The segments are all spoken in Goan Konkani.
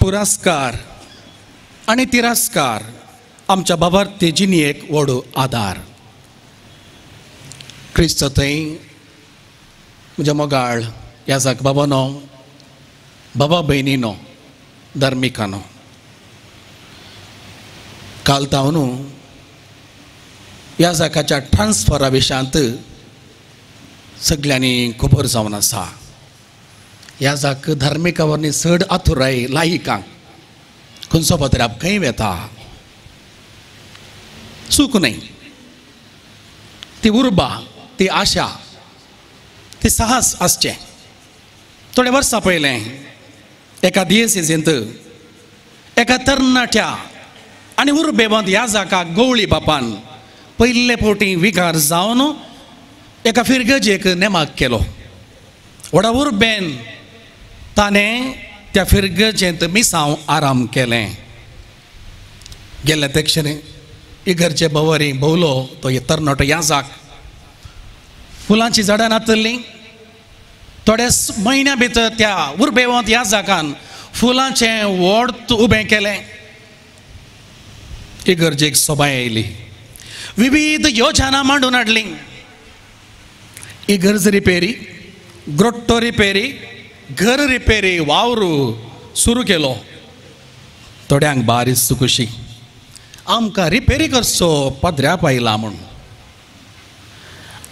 पुरस्कार आनी तिरस्कार आमच्या बाबार्थी जिणेक व्हड आदार. क्रिस्त थंय म्हज्या मोगाळ याजाक बाबानो, बाबा भयणीनो, धार्मिकानो, काल तावन याजाकाच्या ट्रान्सफरा विशयांत सगळ्यांनी खबर जावन आसा. याजाक धार्मिका वरवीं चड आतुराय लायिकांक खंयचो पत्र्याप खंय वेता चूक न्हय. ती उर्बा, ती आशा, ती साहस आसचें. थोडे वर्सां पयलें एका दियेसेंत एका तरणाट्या आनी उर्बेवंत याजाकाक गवळी बापान पयले फावटी विगार जावन एका फिरगजेक नेमाक केलो. व्हडा उर्बेन ताणें त्या फिरगजेंत मिसांव आराम केलें. गेल्ले तेक्षणे इगर्जे भोंवरी भोवलो तो तरणाटो याजाक. फुलांची झाडां नातल्लीं. थोड्या म्हयन्या भितर त्या उर्बेवंत याजाकान फुलांचें व्हड उबें केलें. इगर्जेक सोबाय आयली. विविध योजना मांडून हाडली. इगर्ज रिपेरी, ग्रोट्टो रिपेरी, घर रिपेरी वावर सुरू केलो. थोड्यांक बारीस खुशी, आमकां रिपेरी करचो पदऱ्या आयला म्हूण.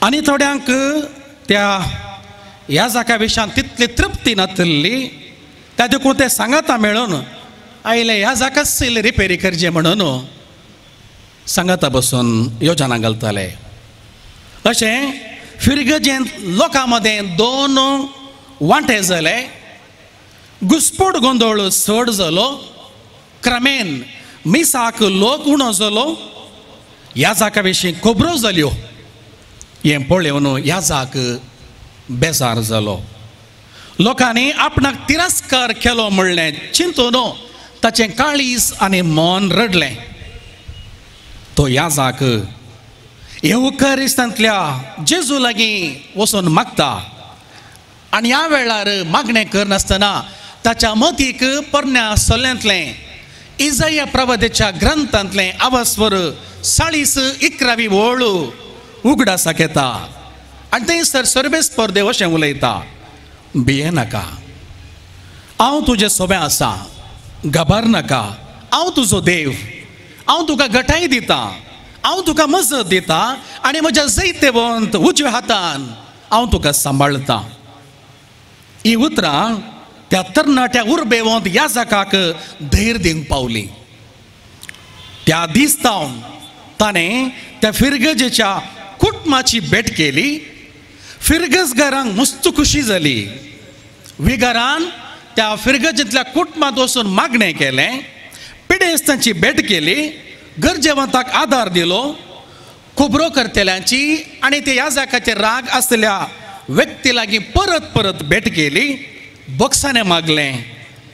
आनी थोड्यांक त्या ह्या जाका विशयान तितली तृप्ती नातल्ली, त्या देखून ते सांगाता मेळून आयले ह्या जाकाच इल्ले रिपेरी करचे म्हणून सांगाता बसून योजना घालताले. अशें फिरगजेंत लोकां मदें दोन वांटे जाले. घुसपोट गोंदळ चड जालो. क्रमेन मिसाक लोक उणो जालो. ह्या जाका विशीं खबरो जाल्यो. हें पळोवन याजाक बेजार जालो. लोकांनी आपणाक तिरस्कार केलो म्हणलें चिंतून ताचें काळीज आनी मन रडलें. तो याजाक येवकारिस्तांतल्या जेजू लागीं वचून मागता आनी ह्या वेळार मागणें करनासतना ताच्या मतीक पोरण्या सल्ल्यांतलें इजाया प्रवादेच्या ग्रंथांतलें आवास्वर 40:11 वळ उगडासाक येता आनी थंयसर सर्वेस्पर देव अशें उलयता, भिये नाका, हांव तुजें सोबें आसा, घाबर नाका, हांव तुजो देव, हांव तुका घटाय दिता, हांव तुका मजत दिता आनी म्हज्या जैतेवंत उजव्या हातान हांव तुका सांबाळटा. ही उतरां त्या तरणाट्या उर्बेवंत याजकाक धैर्य दिवंक पावली. त्या दीस तावन ताणें त्या फिरगजेच्या कुटुंबाची भेट केली. फिरगजगारांक मस्त खुशी जाली. विगारान त्या फिरगजेंतल्या कुटुंबांत वचून मागणें केलें, पिडेस्तांची भेट केली, गरजेवंताक आदार दिलो, खबरो करतल्यांची आनी ते याजकाचे राग आसलेल्या व्यक्ती लागीं परत परत भेट केली, बोक्साने मागलें.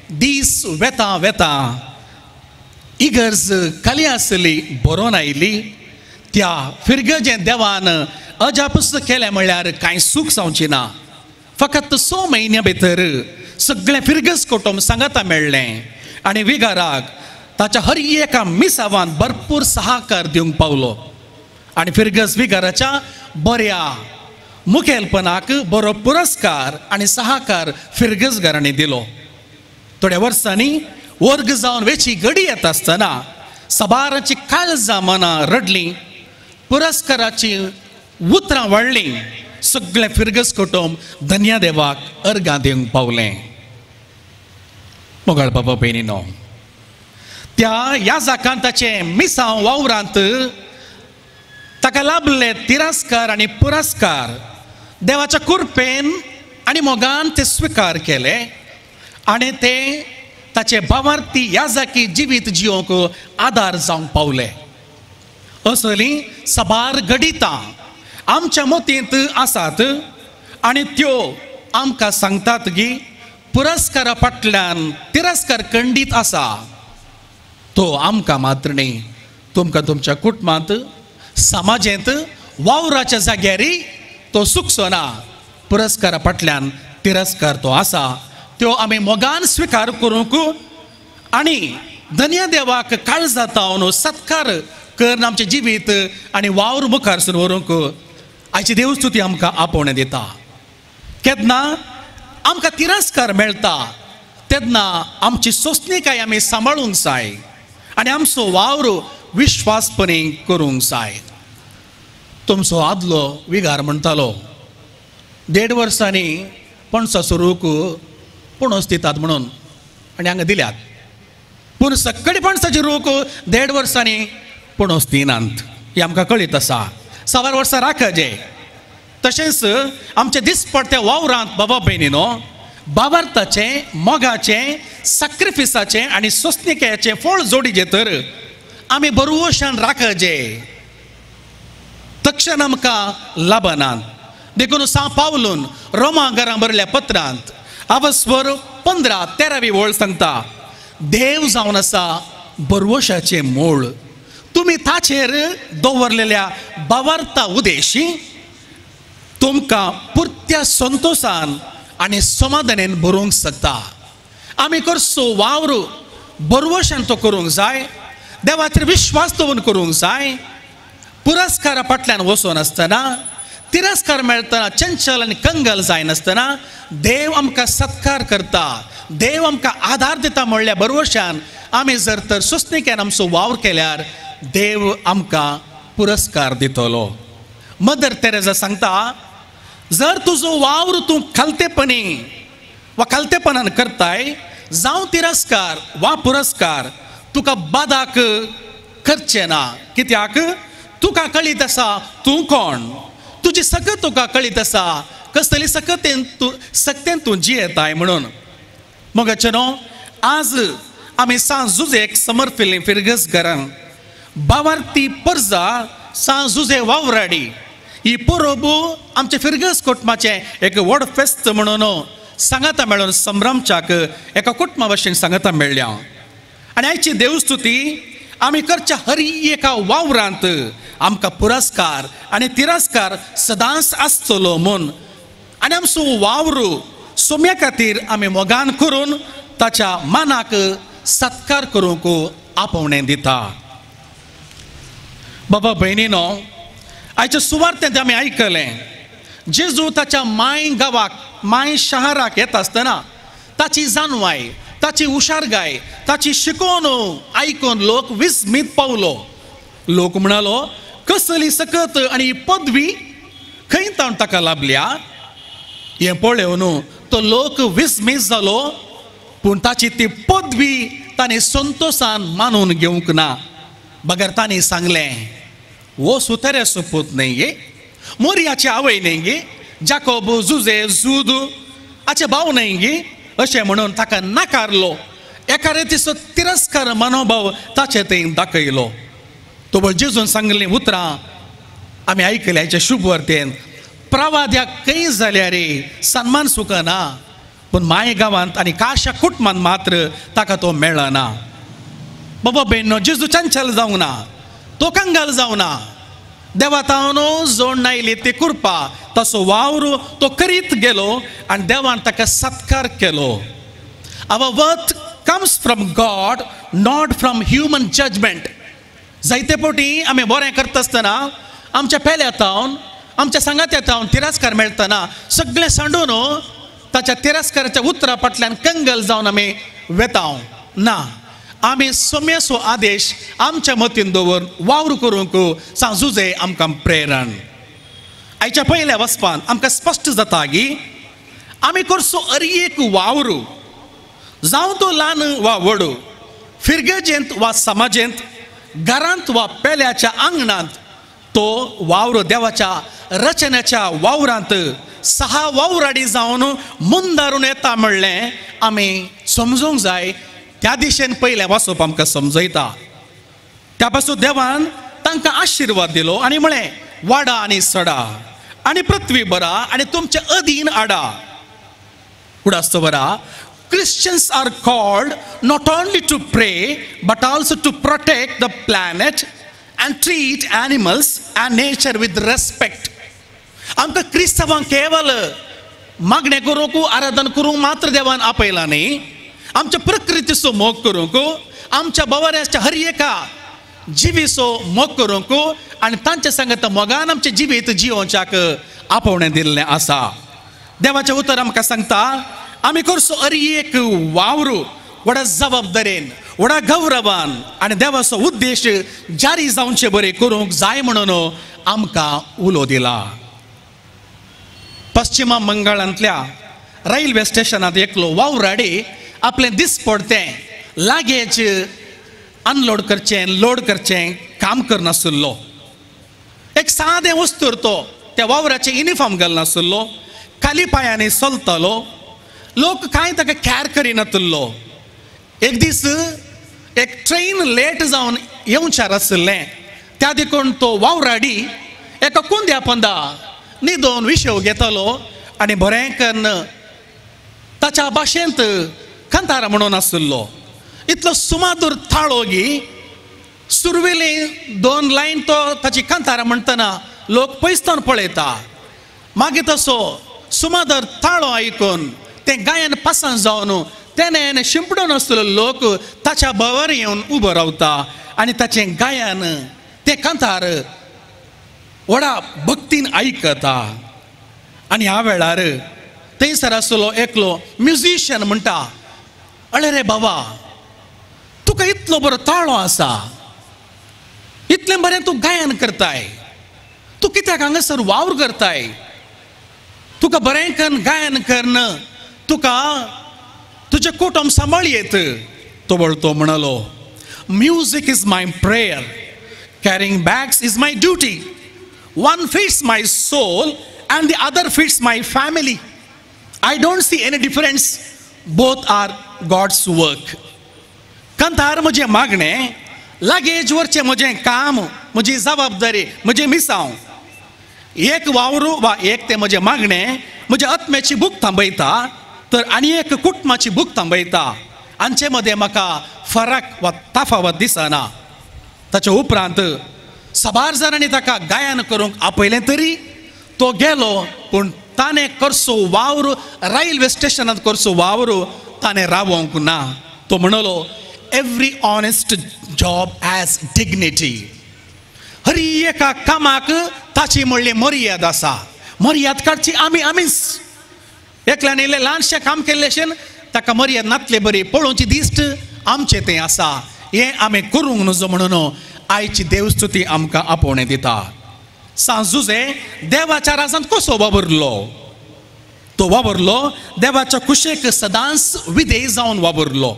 दीस वेता वेता इगर्ज खाली आसली बरोवन आयली. त्या फिरगजें देवान अजापूस केलें म्हणल्यार कांय सूख जावची ना. फकत 6 म्हयन्या भितर सगळें फिरगज कुटुंब सांगाता मेळ्ळें आनी विगाराक ताच्या हर एका मिसावान भरपूर सहाकार दिवंक पावलो आनी फिरगज विगाराच्या बऱ्या मुखेलपणाक बरो पुरस्कार आनी सहाकार फिरगजगारांनी दिलो. थोड्या वर्सांनी वर्ग जावन वेची घडी येता आसतना सबाराची काळजां मनां रडलीं, पुरस्काराची उतरां वाडलीं. सगळें फिरगज कुटुंब धन्या देवाक अर्गां दिवंक पावलें. मोगाळ बाबा भयणीनो, त्या याजकान ताचें मिसांव वावरांत ताका लाभले तिरस्कार आनी पुरस्कार देवाच्या कृपेन आनी मोगान ते स्विकार केले आनी ते ताचे भावार्थी याजकी जिवीत जिवंक आदार जावंक पावले. असलीं साबार घडितां आमच्या मतींत आसात आनी त्यो आमकां सांगतात की पुरस्कारा फाटल्यान तिरस्कार खंडीत आसा. तो आमकां मात्र न्ही, तुमकां तुमच्या कुटुंबांत, समाजेंत, वावराच्या जाग्यारी तो सुकचो ना. पुरस्कारा फाटल्यान तिरस्कार तो आसा, त्यो आमी मोगान स्विकार करूंक आनी धन्य देवाक काळजा जावन सत्कार करून आमचें जिवीत आनी वावर मुखार सून व्हरूंक आयची देवस्तुती आमकां आपोवणें दिता. केन्ना आमकां तिरस्कार मेळटा तेन्ना आमची सोंसणीकाय आमी सांबाळूंक जाय आनी आमचो वावर विश्वासपणी करूंक जाय. तुमचो आदलो विगार म्हणटालो 1.5 वर्सांनी पणसाचो रूख पणस दितात म्हणून आनी हांगा दिल्यात, पूण सगळे पणसाचे रूख 1.5 वर्सांनी पणस दिनात हें आमकां कळीत आसा. 1.25 वर्सां राखजे. तशेंच आमच्या दिसपडत्या वावरांत बाबा भयणीनो बाबार्थाचें, मोगाचें, सॅक्रिफिसाचें आनी सोंसणीकायेचें फळ जोडीचें तर आमी बरवशान राखजे तक्षण आमकां लाबनात. देखून सां पावलून रोमा घरां बरयल्ल्या पत्रांत अवस्वर 15-13 वळ सांगता, देव जावन आसा बरवशाचें मूळ, तुमी ताचेर दवरलेल्या बावार्ता उदेशी तुमकां पुरत्या संतोशान आनी समाधानेन भरूंक शकता. आमी करचो वावर बरवशान तो करूंक जाय, देवाचेर विश्वास दवरून करूंक जाय. पुरस्कारा फाटल्यान वचनासतना, तिरस्कार मेळटना चंचल आनी कंगल जायनासतना देव आमकां सत्कार करता, देव आमकां आदार दिता म्हणल्या बरवशान आमी जर तर सोंसणीकायेन आमचो वावर केल्यार देव आमकां पुरस्कार दितलो. मदर तेरेजा सांगता, जर तुजो वावर तूं खालतेपणी वा खालतेपणान करताय, जावं तिरस्कार वा पुरस्कार तुका बादाक करचें ना. कित्याक तुका कळीत आसा तूं कोण, तुजी सकत तुका कळीत आसा, कसली सकतेन तूं सक्तेन तूं जियेताय म्हणून. मगाचें न्हू आज आमी सां जुजेक समर्पिल्ली फिरगस घरां बावार्थी परजा सां जुजे वावराडी ही परब आमचे फिरगस कुटुंबाचें एक व्हड फेस्त म्हणून सांगाता मेळून संभ्रमच्याक एका कुटुंबा भशेन सांगाता मेळ्ळ्या. आनी आयची देवस्तुती आमी करच्या हर एका वावरांत आमकां पुरस्कार आनी तिरस्कार सदांच आसतलो म्हूण आनी आमचो वावर सोम्या खातीर आमी मोगान करून ताच्या मानाक सत्कार करूंक आपोवणें दिता. बाबा भयणीनो, आयच्या सुवार्तेंत आमी आयकलें जेजू ताच्या माय गांवाक, माय शहराक येता आसतना ताची जानवाय, ताची हुशारगाय, ताची शिकोवन आयकून लोक विस्मीत पावलो. लोक म्हणालो कसली सकत आनी पदवी खंय तावन ताका लाभल्या हें पळोवन तो लोक विस्मीत जालो, पूण ताची ती पदवी ताणें संतोशान मानून घेवंक ना. बगर ताणें सांगलें, वो सुतऱ्याचो पूत न्हय गे, मोरयाची आवय न्हय गे, जाकोब, जुजे, जूद हाचे भाव न्हय गे, अशें म्हणून ताका नाकारलो. एका रितीचो तिरस्कार मनोभाव ताचे थंय दाखयलो. तो बळ जेजून सांगलीं उतरां आमी आयकली हाच्या शुभ वार्तेन, प्रवाद्याक खंय जाल्यार सन्मान सुकना, पूण माय गांवांत आनी काशा कुटुंबांत मात्र ताका तो मेळना. बाबा भयणो, जेजू चंचल जावंक ना, तो कंगाल जावना. देवा तावन जोड आयली ती कृपा तसो वावर तो करीत गेलो आनी देवान ताका सत्कार केलो. Our worth comes from God, not from human judgement. जायते फावटी आमी बरें करता आसतना आमच्या पेल्या तावन, आमच्या सांगात्या तावन तिरस्कार मेळटना सगळें सांडून ताच्या तिरस्काराच्या उतरा फाटल्यान कंगल जावन आमी वेता ना. आमी सोम्याचो आदेश आमच्या मतीन दवर वावर करूंक सां जुजे आमकां प्रेरण. आयच्या पयल्या वचपान आमकां स्पश्ट जाता की आमी करचो हर एक वावर, जावं तो ल्हान वा व्हड, फिरगेजेंत वा समाजेंत, घरांत वा पेल्याच्या आंगणांत, तो वावर देवाच्या रचनेच्या वावरांत सहा वावराडी जावन मुंदारून येता म्हणलें आमी समजूंक जाय. त्या दिशेन पयलें वाचप आमकां समजयता. त्या पासून देवान तांकां आशिर्वाद दिलो आनी म्हळें, वाडा आनी सडा आनी पृथ्वी बरा आनी तुमचे अधीन आडा. उडास बरा, Christians are called not only to pray but also to protect the planet and treat animals and nature with respect. आमकां क्रिस्तांवांक केवल मागणें करूंक, आराधन करूंक मात्र देवान आपयला न्ही, आमच्या प्रकृतीचो मोग करूंक, आमच्या बवऱ्याच्या हर एका जिवीचो मोग करूंक आनी तांच्या सांगत मोगान आमचें जिवीत जियोवच्याक आपोवणें दिल्लें आसा. देवाचें उतर आमकां सांगता आमी करचो हर एक वावर व्हडा जबाबदारेन, व्हडा गौरवान आनी देवाचो उद्देश जारी जावचे बरें करूंक जाय म्हणून आमकां उलो दिला. पश्चिमा बंगालांतल्या रेल्वे स्टेशनांत एकलो वावराडी आपलें दिसपडतें लागेज अनलोड करचें लोड करचें काम करनासलो. एक सादें वस्तूर तो त्या वावराचें युनिफॉर्म घालनासलो, खाली पांयांनी चलतालो, लोक कांय ताका कॅर करिनातलो. एक दीस एक ट्रेन लेट जावन येवच्यार आशिल्लें, त्या देखून तो वावराडी एका कुंद्या पंदा न्हिदोन विशेव घेतालो आनी बरें कन्न ताच्या भाशेंत कांतारा म्हणून आशिल्लो. इतलो सुमादूर थाळो गी सुरवेली दोन लायन तो ताची कांतारा म्हणटना लोक पयसतान पळयता. मागीर तसो सुमादर ताळो आयकून तें गायन पासां जावन तेणें शिंपडून आसलो लोक ताच्या भावार येवन उबो रावता आनी ताचें गायन तें कांतार व्हडा भक्तीन आयकता. आनी ह्या वेळार थंयसर आसलो एकलो म्युजिशियन म्हणटा, अळे रे बाबा, तुका इतलो बरो ताळो आसा, इतलें बरें तूं गायन करताय, तूं कित्याक हांगासर वावर करताय, तुका बरें कन्न गायन कन्न तुका तुजें कुटुंब सांबाळ येत. तो वळतो म्हणालो, music is my prayer, carrying bags is my duty, one feeds my soul and the other feeds my family. I don't see any difference, both are God's work. कांतार म्हजें मागणें, लगेज व्हरचें म्हजें काम, म्हजी जबाबदारी, म्हजें मिसांव. एक वावरू वा एक तें म्हजें मागणें म्हज्या आत्म्याची भूक थांबयता तर आनी एक कुटुंबाची भूक थांबयता. हांचे मदें म्हाका फरक वा तफावत दिसना. ताच्या उपरांत साबार जाणांनी ताका गायन करूंक आपयलें तरी तो गेलो, पूण ताणें करचो वावर रेल्वे स्टेशनांत करचो वावर ताणें रावोंक ना. तो म्हणलो, every honest job has dignity. हर एका कामाक ताची म्हणली मर्याद आसा, मर्याद काडची आमी आमीच. एकल्यान इल्लें ल्हानशें काम केल्लें ताका मर्याद नातले बरी पळोवची दिश्ट आमचें तें आसा, हें आमी करूंक नजो म्हणून आयची देवस्तुती आमकां आपोवणें दिता. सांजुजे देवाच्या राजांत कसो वावरलो? तो वावरलो देवाच्या कुशेक सदांच विधेय जावन वावरलो.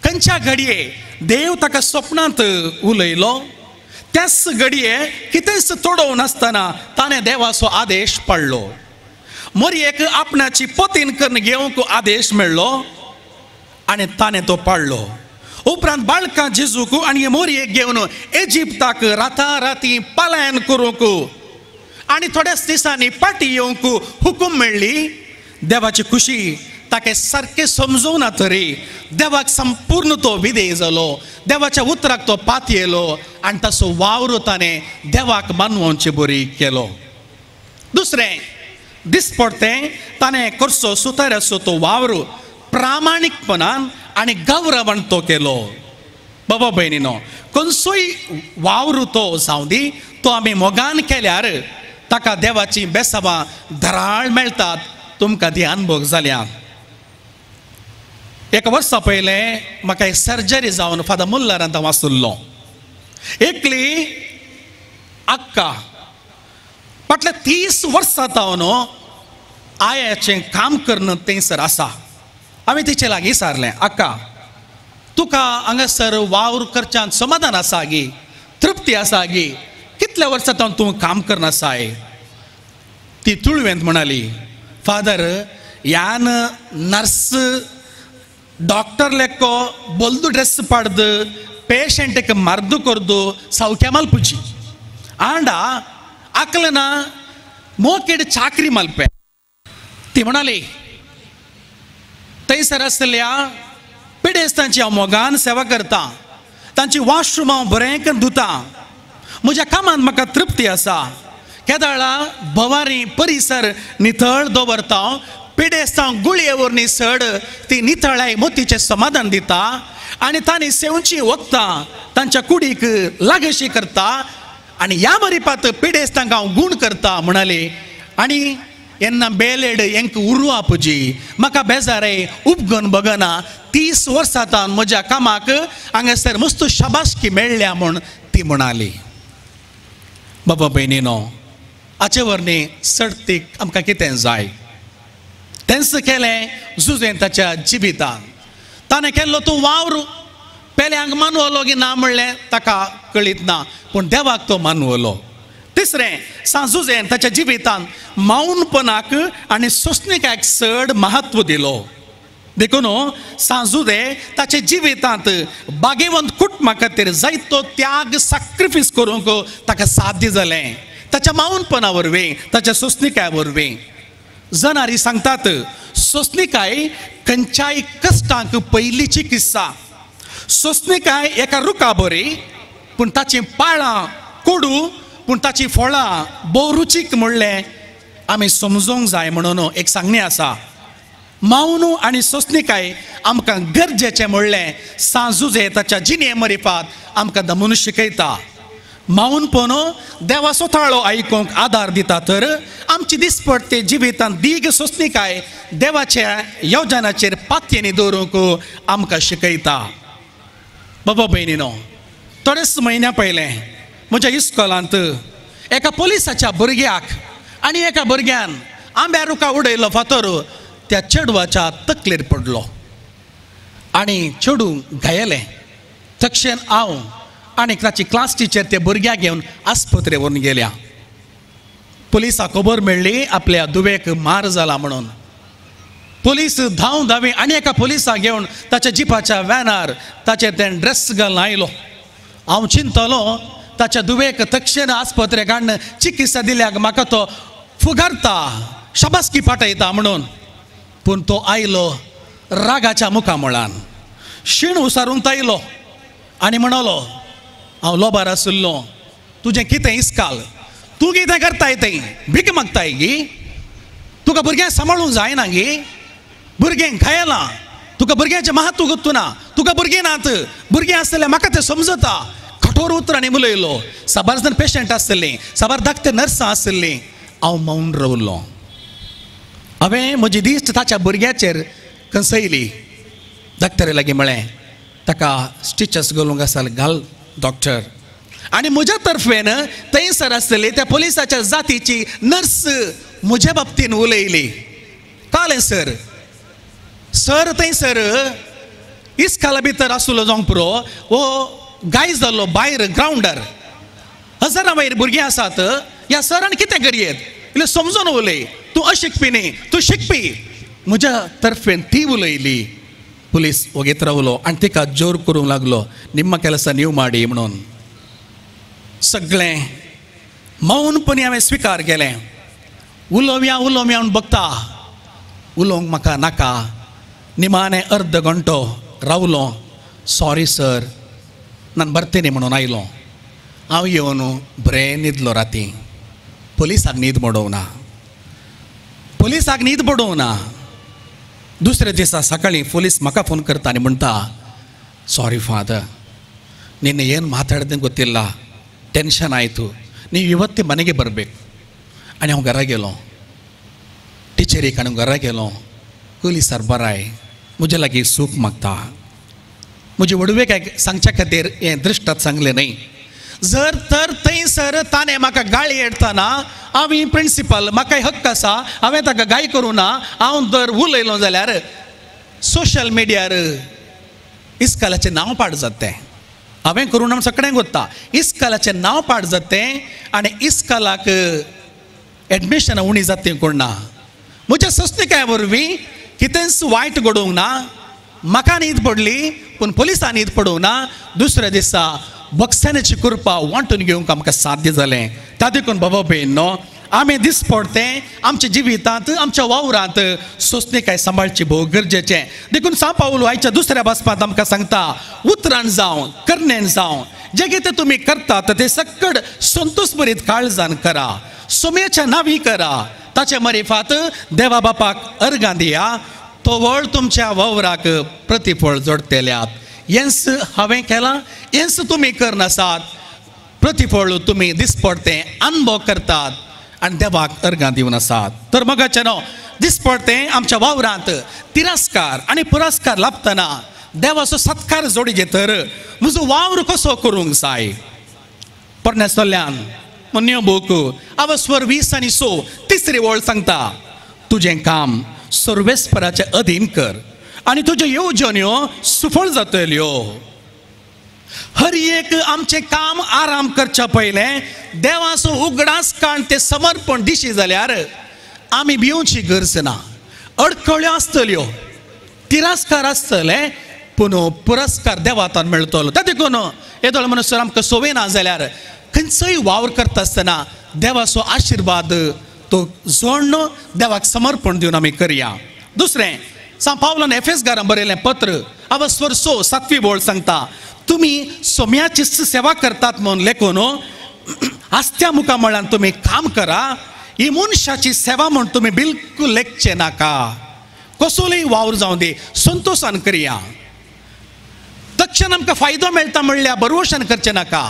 खंयच्या घडये देव ताका स्वप्नांत उलयलो, त्याच घडये कितेंच तोडोवं नासतना ताणें देवाचो आदेश पाळ्ळो. मोरयेक आपणाची पतीन करून घेवंक आदेश मेळ्ळो आनी ताणें तो पाळ्ळो. उपरांत बाळकां जेजूक आनी मोरयेक घेवन इजिप्ताक राता राती पलायन करूंक आनी थोड्याच दिसांनी पाटी येवंक हुकूम मेळ्ळी. देवाची खुशी ताका सारकें समजूना तरी देवाक संपूर्ण तो विधेय जालो, देवाच्या उतराक तो पातयेलो आनी ताचो वावर ताणें देवाक मानवोवचे बरी केलो. दुसरें दिसपडतें ताणें करचो सुताराचो तो वावर प्रामाणीकपणान आनी गौरवान तो केलो. बाबा भयणीनो, खंयचोय वावर तो जावं दी, तो आमी मोगान केल्यार ताका देवाची बेसावां धराळ मेळटात. तुमकां ती अनुभव जाल्या. एका वर्सा पयलें म्हाका एक सर्जरी जावन फादर मुल्लरांत हांव आशिल्लो. एकली आक्का फाटल्या 30 वर्सां तावन आयाचें काम करून थंयसर आसा. हांवें तिचे लागीं विचारलें, आक्का तुका हांगासर वावर करच्यान समाधान आसा गी, तृप्ती आसा गी, कितल्या वर्सां तावन तूं काम करना आसाय? ती तुळवेंत म्हणाली, फादर ह्यान नर्स डॉक्टर लेखो बोल्दू ड्रेस पाडद पेशंटक मर्द कोरदू सौख्या मल्पुची आंडा आकलना मोकेड चाकरी मल्पे. ती म्हणाली, थंयसर आसल्या पिडेस्तांची हांव मोगान सेवा करता, तांची वॉशरूम हांव बरें करून धुता, म्हज्या कामांत म्हाका तृप्ती आसा, केदाळा भवारी परिसर नितळ दवरता, पिडेस्तां गुळये वरवीं सड ती नितळाय मोतीचें समाधान दिता आनी तांणी सेवची वखदां तांच्या कुडीक लागशी करता आनी ह्या मरिपात पिडेस्तांक हांव गूण करता म्हणाली. आनी येन्ना बेलेड हेंक उरवा पुजी म्हाका बेजारे उपगन बगना 30 वर्सां तावन म्हज्या कामाक हांगासर मस्त शाबासकी मेळ्ळ्या म्हूण ती म्हणाली. बाबा भयणीनो, हाचे वरवीं सडतीक आमकां कितें जाय तेंच केलें जुजेन ताच्या जिवितान. ताणें केल्लो तूं वावर पेल्यांक मानवलो की ना म्हणलें ताका कळीत ना, पूण देवाक तो मानवलो. तिसरें, सांजुजेन ताच्या जिवितान मौनपणाक आनी सोंसणीकायक चड महत्व दिलो. देखून सांजुदे ताच्या जिवितांत बागेवंत कुटुंबा खातीर जायतो त्याग सॅक्रिफायस करूंक ताका साध्य जालें ताच्या मौनपणा वरवीं, ताच्या सोंसणीकाय वरवीं. जनारी सांगतात सोंसणीकाय खंयच्याय कश्टांक पयलींची किस्सा. सोंसणीकाय एका रुखा बरी, पूण ताचीं पाळां कोडू, पूण ताचीं फळां भोव रुचीक म्हणलें आमी समजूंक जाय म्हणून एक सांगणें आसा. मौन आनी सोंसणीकाय आमकां गरजेचें म्हणलें सांजुजे ताच्या जिणे मरिपात आमकां दमून शिकयता. मौनपण देवाचो ताळो आयकूंक आदार दिता तर आमची दिसपडते जिवितांत दीग सोंसणीकाय देवाच्या योजनाचेर पातयेनी दवरूंक आमकां शिकयता. बाबा भयणीनो, थोडेच म्हयन्या पयलें म्हज्या इस्कोलांत एका पोलिसाच्या भुरग्याक आनी एका भुरग्यान आंब्या रुखा उडयलो फातर त्या चेडवाच्या तकलेर पडलो आनी चेडूं घायलें. तक्षण हांव आनी ताची क्लास टिचर त्या भुरग्याक घेवन आस्पत्रे व्हरून गेल्या. पुलिसाक खबर मेळ्ळी आपल्या दुवेक मार जाला म्हणून. पुलीस धांव धांवी आनी एका पुलिसाक घेवन ताच्या जिपाच्या व्हॅनार ताचेर तें ड्रेस घालून आयलो. हांव चिंतलो ताच्या दुवेक तक्षण आस्पत्रेक हाडून चिकित्सा दिल्याक म्हाका तो फुगारता, शाबासकी पाठयता म्हणून. पूण तो आयलो रागाच्या मुखामळान, शीण उसारूंक आयलो आनी म्हणलो, हांव लोबार आशिल्लो, तुजें कितें इस्काल, तूं कितें करताय तें, भीक मागताय गी, तुका भुरग्यांक सांबाळूंक जायना गी, भुरगें घायलां, तुका भुरग्यांचें महत्व गुत्तू ना, तुका भुरगीं नात, भुरगीं आसतलें म्हाका तें समजता. कठोर उतरांनी उलयलो. साबार जाण पेशंट आसतलीं, साबार धाकटे नर्सां आसतलीं. हांव मौन रावलो. हांवें म्हजी दिश्ट ताच्या भुरग्याचेर कंसयली. डॉक्टरा लागीं म्हळें, ताका स्टिचस घालूंक आसा घाल डॉक्टर. आनी म्हज्या तर्फेन थंयसर आसतली त्या पोलिसाच्या जातीची नर्स म्हज्या बाबतीन उलयली. कळ्ळें सर, सर थंयसर इस्काला भितर आसलो जावंक पुरो, हो गाय जाल्लो भायर ग्रावंडार हजारां वयर भुरगीं आसात, ह्या सरान कितें करयेत इल्लें समजून उलय, तूं अशिकपी न्ही, तूं शिकपी. म्हज्या तर्फेन ती उलयली. पुलीस वगेत रावलो आनी तिका जोर करूंक लागलो, निम्मा केलासा नीव माडी म्हणून. सगळें मौनपणी हांवें स्विकार केलें. उलोवया उलोवया म्हूण बगता, उलोवंक म्हाका नाका. निमाणें अर्द घंटो रावलो. सॉरी सर, नान बरतेनी म्हणून आयलो. हांव येवन बरें न्हिदलो राती. पोलिसाक न्हीद मोडोवना, पोलिसाक न्हीद पडोवना. दुसऱ्या दिसा सकाळीं पोलीस म्हाका फोन करता आनी म्हणटा, ಸಾರಿ ಫಾದರ್, ನಿನ್ನೆ ಏನು ಮಾತಾಡಿದೆ ಗೊತ್ತಿಲ್ಲ, ಟೆನ್ಷನ್ ಆಯಿತು, ನೀವು ಇವತ್ತೇ ಮನೆಗೆ ಬರಬೇಕು. आनी हांव घरा गेलो, टिचरीक आनी घरा गेलो. कुली सरबराय म्हजे लागीं सूख मागता, म्हजी व्हडवीक सांगच्या खातीर हें दृश्टांत सांगलें न्हय. जर तर थंयसर ताणें म्हाका गाळी येडटना, हांव प्रिंसिपल, म्हाका हक्क आसा, हांवें ताका गाय करूं ना, हांव जर उलयलो जाल्यार सोशल मिडियार इस्कालाचें नांव पाड जाता तें. हांवें करूं ना सगळ्यांक वता, इस्कालाचें नांव पाड जाता तें आनी इस्कालाक एडमिशन उणी जाता कोण ना. म्हज्या सोंसणीकाये वरवीं कितेंच वायट घडोवंक ना, म्हाका न्हीद पडली पूण पोलिसां न्हीद पडूंक ना. दुसऱ्या दिसा बक्षाण्याची कृपा वांटून घेवंक आमकां साध्य जालें. त्या देखून बाबा भयणीनो, आमी दिसपडतें आमच्या जिवितांत, आमच्या वावरांत सोंसणीकाय सांबाळची भोव गरजेचें. देखून सां पावलो आयच्या दुसऱ्या बसपांत आमकां सांगता, उतरान जावं करणेन जावं जे कितें तुमी करतात ते सक्कड संतोष बरीत काळजान करा, सोम्याच्या नावी करा, ताचे मरिफात देवा बापाक अर्गां दिया, तो वळ तुमच्या वावराक प्रतिफळ जोडटेल्यात. हेंच हांवें केलां, हेंच तुमी करनासात, प्रतिफळ तुमी दिसपडतें अनुभव करतात आनी देवाक अर्गां दिवन आसात. तर मगाचें न्हू दिसपडतें आमच्या वावरांत तिरस्कार आनी पुरस्कार लाभतना देवाचो सत्कार जोडीचे तर म्हजो वावर कसो करूंक जाय. पोरण्या सल्ल्यान न्यू बूक अवस्वर 20 आनी 6 तिसरी वळ सांगता, तुजें काम सर्वेस्पराचे अधीन कर आनी तुज्यो येवजण्यो सुफळ जातल्यो. हर एक आमचें काम आराम करच्या पयलें देवाचो उगडास काण तें समर्पण दिशी जाल्यार आमी भिवची गरज ना. अडखळ्यो आसतल्यो, तिरस्कार आसतले, पूण पुरस्कार देवातान मेळटलो. त्या देखून येदोळ म्हणसर आमकां सोवे ना जाल्यार खंयचोय वावर करता आसतना देवाचो आशिर्वाद तो जोडण देवाक समर्पण दिवन आमी करया. दुसरें, सांत पावलान एफेसगारां बरयलें पत्र अवस्वर 6 सातवी बोळ सांगता, तुमी सोम्याची सेवा करतात म्हूण लेखून आस्त्या मुखा म्हळ्यार तुमी काम करा, ही मनशाची सेवा म्हूण तुमी बिलकूल लेखचे नाका. कसलोय वावर जावं दी संतोशान करया. तक्षण आमकां फायदो मेळटा म्हणल्यार बरवशान करचें नाका.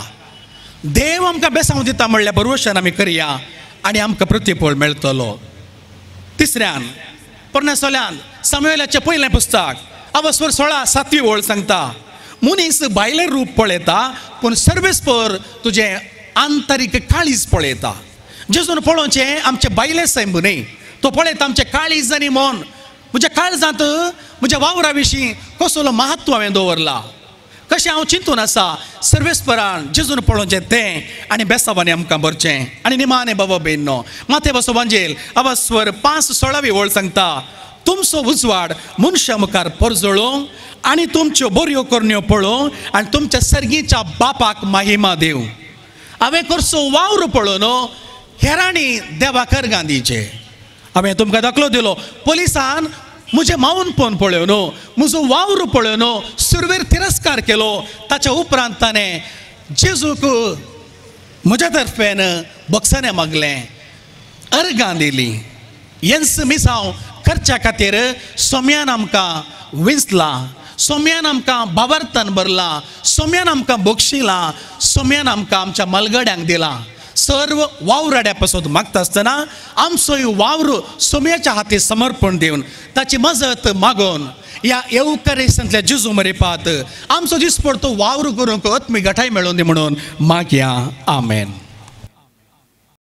देव आमकां बेसांव दिता म्हणल्यार बरवशान आमी करया आनी आमकां प्रतिफळ मेळटलो. तिसऱ्यान, पोरण्या सोल्यान सामुएलाचें पयलें पुस्तक अवस्वर 16 सातवी वळ सांगता, मनीस भायलें रूप पळयता पूण सर्वेस्पर तुजें आंतरीक काळीज पळयता. जेजून पळोवचें आमचें भायलें सैम न्हय, तो पळयता आमचें काळीज आनी मन. म्हज्या काळजांत म्हज्या वावरा विशीं कसलो महत्व हांवें दवरला, कशें हांव चिंतून आसा, सर्वेस्परान जेजून पळोवचें तें आनी बेसावांनी आमकां भरचें. आनी निमाणे बाबा बेन्नो माथे बसो वांजेल अवस्वर 5 16वी वळ सांगता, तुमचो उजवाड मनशा मुखार परजळोवंक आनी तुमच्यो बऱ्यो करण्यो पळोवंक आनी तुमच्या सर्गीच्या बापाक महिमा दिवं. हांवें करचो वावर पळोवन हेरांनी देवाक अर्गां दिवचें. हांवें तुमकां दाखलो दिलो, पोलिसान म्हजें मावनपण पळोवन म्हजो वावर पळोवन सुरवेर तिरस्कार केलो, ताच्या उपरांत ताणें जेजूक म्हज्या तर्फेन बक्षाणें मागलें, अर्गां दिलीं. हेंच मिसांव करच्या खातीर सोम्यान आमकां विंचलां, सोम्यान आमकां भावार्थान भरलां, सोम्यान आमकां बक्षिलां, सोम्यान आमकां आमच्या मलगड्यांक दिलां. सर्व वावराड्या पासून मागता आसतना आमचोय वावर सोम्याच्या हाती समर्पण दिवन ताची मजत मागून ह्या येवकारेसांतल्या जेजू मरेपात आमचो दिसपडतो वावर करूंक आत्मीक घटाय मेळोवन दी म्हणून मागया. आमेन.